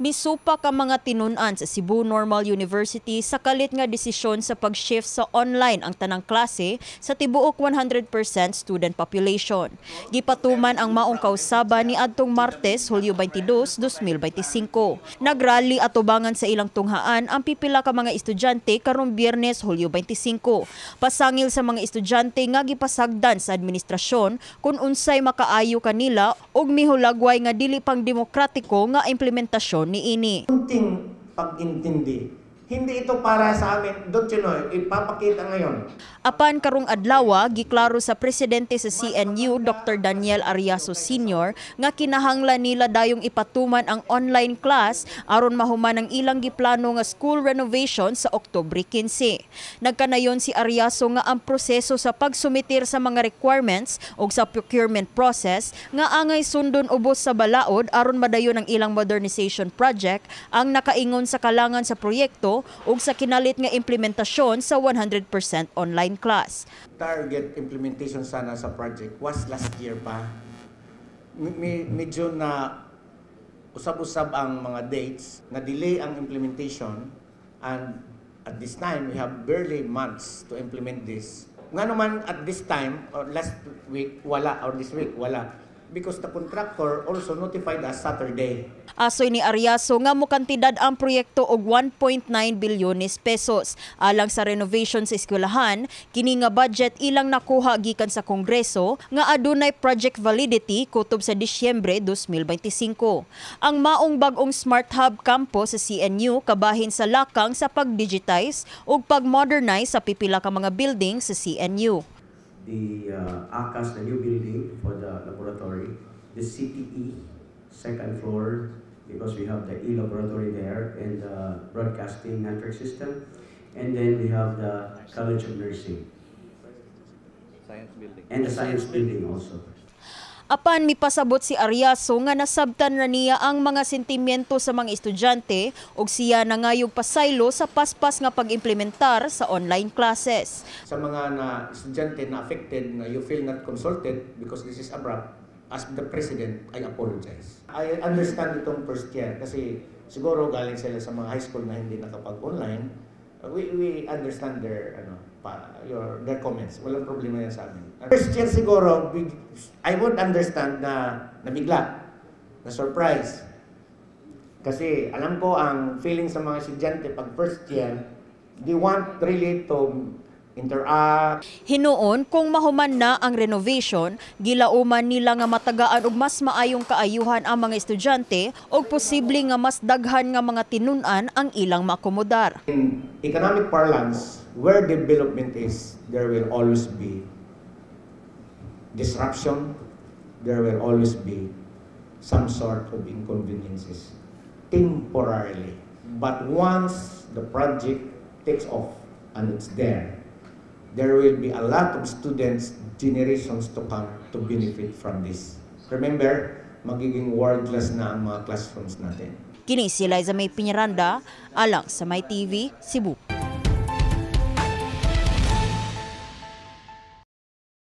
Misupak ang mga tinun-an sa Cebu Normal University sa kalit nga desisyon sa pag-shift sa online ang tanang klase sa tibuok 100% student population. Gipatuman ang maong kausaban ni adtong Martes, Hulyo 22, 2025. Nagrally atubangan sa ilang tunghaan ang pipila ka mga estudyante karong Biyernes, Hulyo 25. Pasangil sa mga estudyante nga gipasagdan sa administrasyon kung unsay makaayo kanila ug mihulagway nga dili pang demokratiko nga implementasyon niini. Kunting pag-intindi. Hindi ito para sa amin, don't you know, ipapakita ngayon. Apan karong adlaw, giklaro sa presidente sa CNU, Dr. Daniel Ariaso Sr., nga kinahanglan nila dayong ipatuman ang online class aron mahuman ang ilang giplano nga school renovation sa Oktubre 15. Nagkanayon si Ariaso nga ang proseso sa pagsumitir sa mga requirements ug sa procurement process nga angay sundon ubos sa balaod aron madayon ang ilang modernization project ang nakaingon sa kalangan sa proyekto ug sa kinalit nga implementasyon sa 100% online class. Target implementation sana sa project was last year pa. Medyo na usab-usab ang mga dates, na delay ang implementation, and at this time we have barely months to implement this. Nga naman at this time or last week wala, or this week wala, because the contractor also notified us Saturday. Asoy ni Ariaso nga mukantidad ang proyekto og 1.9 bilyones pesos. Alang sa renovation sa eskwelahan, kini nga budget ilang nakuha gikan sa Kongreso nga adunay project validity kutob sa Disyembre 2025. Ang maong bag-ong Smart Hub Campus sa CNU kabahin sa lakang sa pag-digitize ug pag-modernize sa pipila ka mga building sa CNU. The ACAS, the new building for the laboratory, the CTE, second floor, because we have the e-laboratory there and the broadcasting network system. And then we have the College of Nursing. Science building. And the science building also. Apan mipasabot si Ariaso nga nasabtan ra niya ang mga sentimiento sa mga estudyante ug siya nangayog pasaylo sa paspas nga pag-implementar sa online classes. Sa mga na estudyante na affected, na you feel not consulted because this is abrupt, as the president, I apologize. I understand itong first year kasi siguro galing sila sa mga high school na hindi nakapag-online. We understand their ano pa your their comments. Walang problema yan sa amin. First year siguro, I would understand na nabigla, na surprise. Kasi alam ko ang feeling sa mga estudyante pag first year, they want really to interact. Hinuon kung mahuman na ang renovation, gilauman nila nga matagaan og mas maayong kaayuhan ang mga estudyante ug posible nga mas daghan nga mga tinun-an ang ilang maakomodar. In economic parlance, where development is, there will always be disruption, there will always be some sort of inconveniences temporarily. But once the project takes off and it's there, there will be a lot of students, generations to come to benefit from this. Remember, magiging world-class na ang mga classrooms natin. Kini si Liza May Piñaranda, alang sa My TV, Cebu.